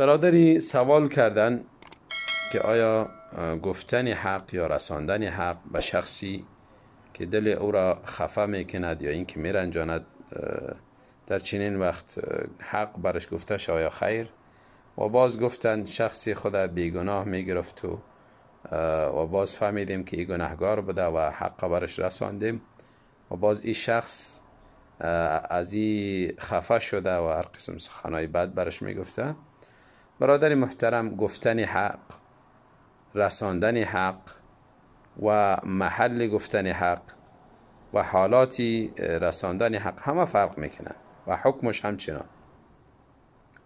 برادری سوال کردن که آیا گفتن حق یا رساندن حق به شخصی که دل او را خفه میکند یا اینکه میرنجاند، در چنین وقت حق برش گفته شود یا خیر؟ و باز گفتن شخصی خود بیگناه میگرفت و باز فهمیدیم که ای گناهگار بوده و حق برش رساندیم و باز این شخص از این خفه شده و هر قسم سخنهای بد برش میگفته. برادر محترم، گفتن حق، رساندن حق و محل گفتن حق و حالاتی رساندن حق همه فرق میکنه و حکمش همچنان.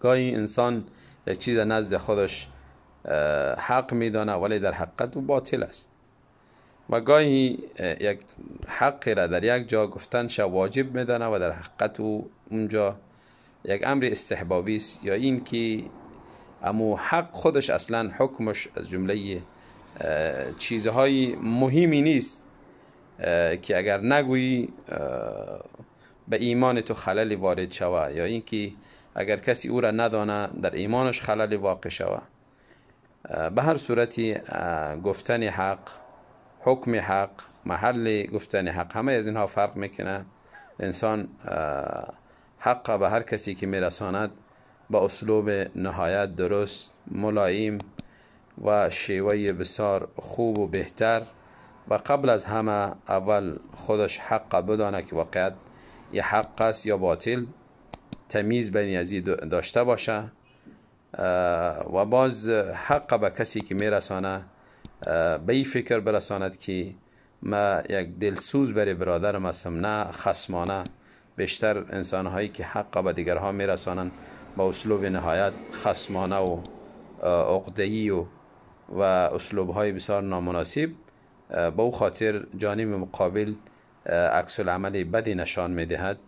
گاهی انسان یک چیز نزد خودش حق میدانه ولی در حقیقت او باطل است، و گاهی یک حقی را در یک جا گفتنش واجب میدانه و در حقیقت او اونجا یک امر استحبابی است، یا این که امو حق خودش اصلا حکمش از جمله چیزهای مهمی نیست که اگر نگویی به ایمان تو خللی وارد شوه، یا اینکه اگر کسی او را ندانه در ایمانش خللی واقع شوه. به هر صورتی گفتن حق، حکم حق، محل گفتن حق، همه از اینها فرق میکنه. انسان حق به هر کسی که میرساند با اسلوب نهایت درست، ملایم و شیوه بسیار خوب و بهتر، و قبل از همه اول خودش حق بدانه که واقعیت یه حق است یا باطل، تمیز بین ازی داشته باشه، و باز حق به کسی که میرسانه به این فکر برساند که ما یک دلسوز برای برادرم هستم، نه خصمانه. بیشتر انسانهایی که حق به دیگرها میرسانند با اسلوب نهایت خصمانه و عقده‌ای و اسلوبهای بسیار نامناسب، با او خاطر جانب مقابل عکس العمل بدی نشان میدهد.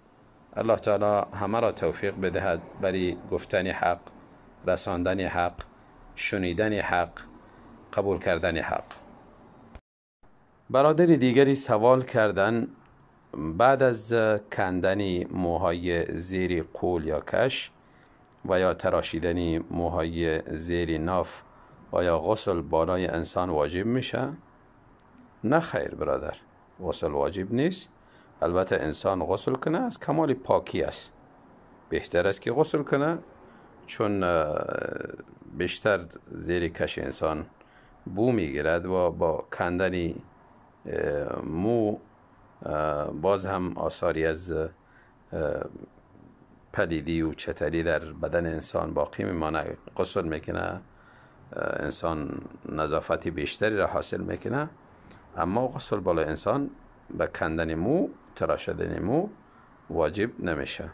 الله تعالی همه را توفیق بدهد برای گفتن حق، رساندن حق، شنیدن حق، قبول کردن حق. برادر دیگری سوال کردن بعد از کندن موهای زیر قول یا کش و یا تراشیدن موهای زیر ناف آیا غسل بالای انسان واجب میشه؟ نه خیر برادر، غسل واجب نیست. البته انسان غسل کنه از کمال پاکی است، بهتر است که غسل کنه، چون بیشتر زیر کش انسان بو میگیرد و با کندن مو باز هم آثاری از پلیدی و چتلی در بدن انسان باقی میمانه. غسل میکنه انسان نظافتی بیشتری را حاصل میکنه، اما غسل بالای انسان به کندن مو، تراشدن مو واجب نمیشه.